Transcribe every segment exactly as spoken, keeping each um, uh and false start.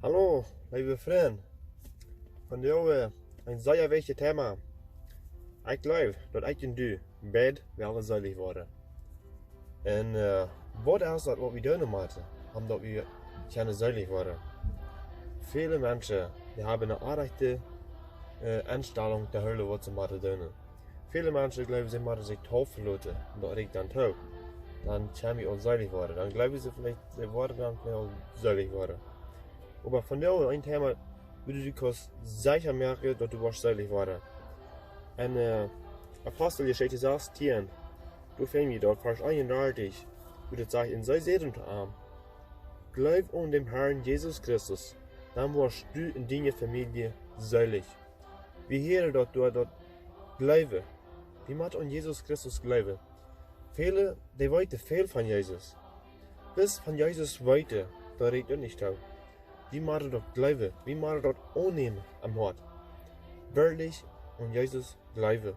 Hallo, leewe Frind. Vondoag een sea wichtjet Thema. Ekj jleew daut ekj un du beid wellen seelich woaren. Un waut es daut waut wie doonen motten, om daut wie kjennen seelich woaren? Väle Menschen, dee haben eene orrajchte Enstalunk to hoolen waut see motten doonen. Väle Menschen jleewen, see motten sikj deepen loten, daut rieekjt dan too. Dan kjenn wie aul seelich woaren. Dan jleewen see veleicht, see woaren dan veleicht aul seelich woaren. Oba vondoag een Thema, wua du kaust secha moaken daut du woascht seelich woaren. En Aposteljeschicht sastieen, doa finj wie daut, Varsch eenundartich, wua daut sajcht: Un see säden to am: Jleew aun dän Harn Jesus Christus, dan woascht du un diene Famielje seelich. Wie hieren daut doa, daut jleewen. Wie motten aun Jesus Christus jleewen. Väle, dee weeten väl von Jesus. Bloos von Jesus weeten, daut rieekjt uk nich too. Wie motten daut jleewen. Wie motten daut aunnämen em Hoat. Werkjlich aun Jesus jleewen.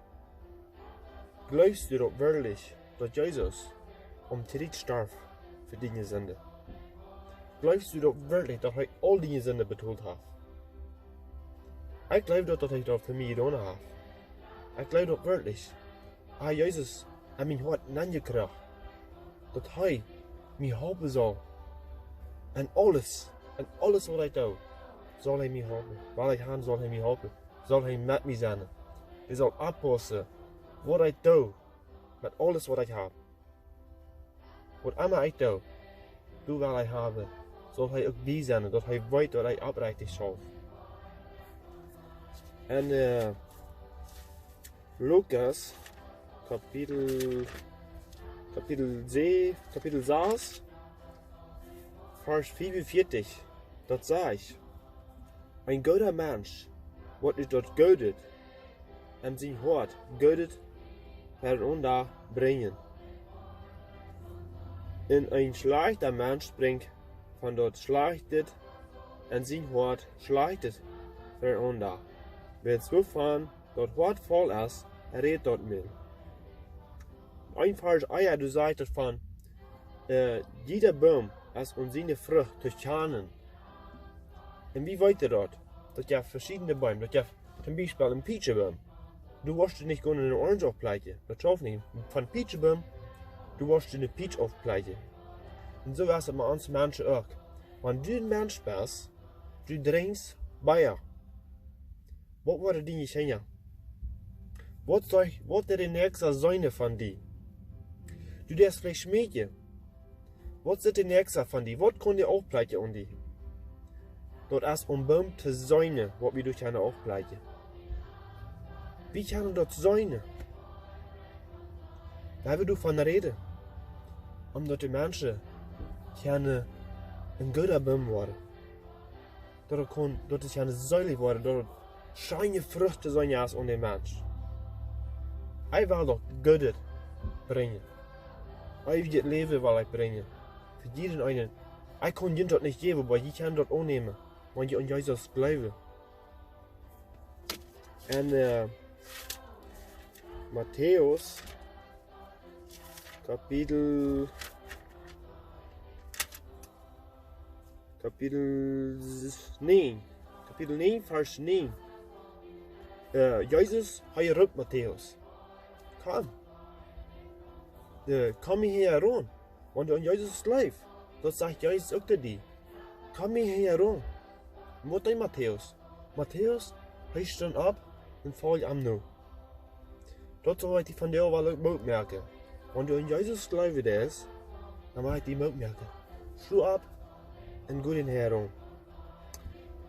Jleefst du daut werkjlich, daut Jesus aum Kjriez storf fa diene Sinden? Jleefst du daut werkjlich, daut hee aul diene Sinden betolt haft? Ekj jleew daut, daut hee daut fa mie jedonen haft. Ekj jleew daut werkjlich. Ekj hab Jesus en mien Hoat nenjekjräajen, daut hee mie halpen saul. En aules, en aules waut ekj doo, saul hee mie halpen. Waut ekj han, saul hee mie halpen. Saul hee met mie sennen. Hee saul oppaussen waut ekj doo, met aules waut ekj hab. Waut emma ekj doo, doa well ekj haben, saul hee uk bie sennen, daut hee weet daut ekj oprajcht schauf. En Lukas, Kapitel, Kapitel sas, Kapitel sas, Varsch fiefunvieetich, daut sajcht: Een gooda Mensch woat ut daut Goodet en sien Hoat Goodet ver aundre brinjen. Un een schlajchta Mensch brinjt von daut Schlajchtet en sien Hoat Schlajchtet ver aundre. Wiels wuavon daut Hoat voll es, rät daut Mul. Een Varsch ea, doa sajcht daut von, jieda Boom es aun siene Frucht to kjanen. Un wie weeten daut, daut jeft veschiedne Beem, daut jeft toom Biespel een Pietscheboom. Du woascht nich gonen eene Orange aufplekjen, daut schauft nich. Von Pietscheboom, du woascht eene Pietsch aufplekjen. Un soo es daut met ons Menschen uk. Wan du een Mensch best, du drinkjst Bia, waut woaren diene Kjinja? Waut sajcht, waut deit de Näakjsta seenen von die? Du deist veleicht schmeekjen. Waut sajcht de Näakjsta von die? Waut kaun dee aufplekjen aun die? Daut es om Boom to seenen, waut wie derch kjennen aufplekjen. Wie kjennen daut seenen? Wan wie doavon räden, om daut de Menschen kjennen een gooda Boom woaren. Daut et kaun, daut et kjennen seelich woaren, daut et scheene Frucht to seenen es aun dän Mensch. Ekj well daut Goodet brinjen. Eewjet Läwen well ekj brinjen. Fa jieda eenen. Ekj kaun junt daut nich jäwen, oba jie kjennen daut aunnämen, wan jie aun Jesus jleewen. En Matäus, Kapitel, Kapitel näajen, Kapitel näajen, Varsch näajen. Jesus, hee roopt Matäus: Komm, komm hia aun. Wan du aun Jesus jleefst, daut sajcht Jesus uk to die: Komm hia aun. Un waut deed Matäus? Matäus, hee stunt opp un foljt am no. Daut saul ekj die vondoag wellen Moot moaken. Wan du aun Jesus jleewen deist, dan well ekj die Moot moaken. Sto opp un go dän Harn aun.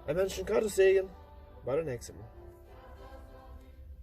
Ekj wensch die Gottes Säajen. Bat daut näakjste Mol.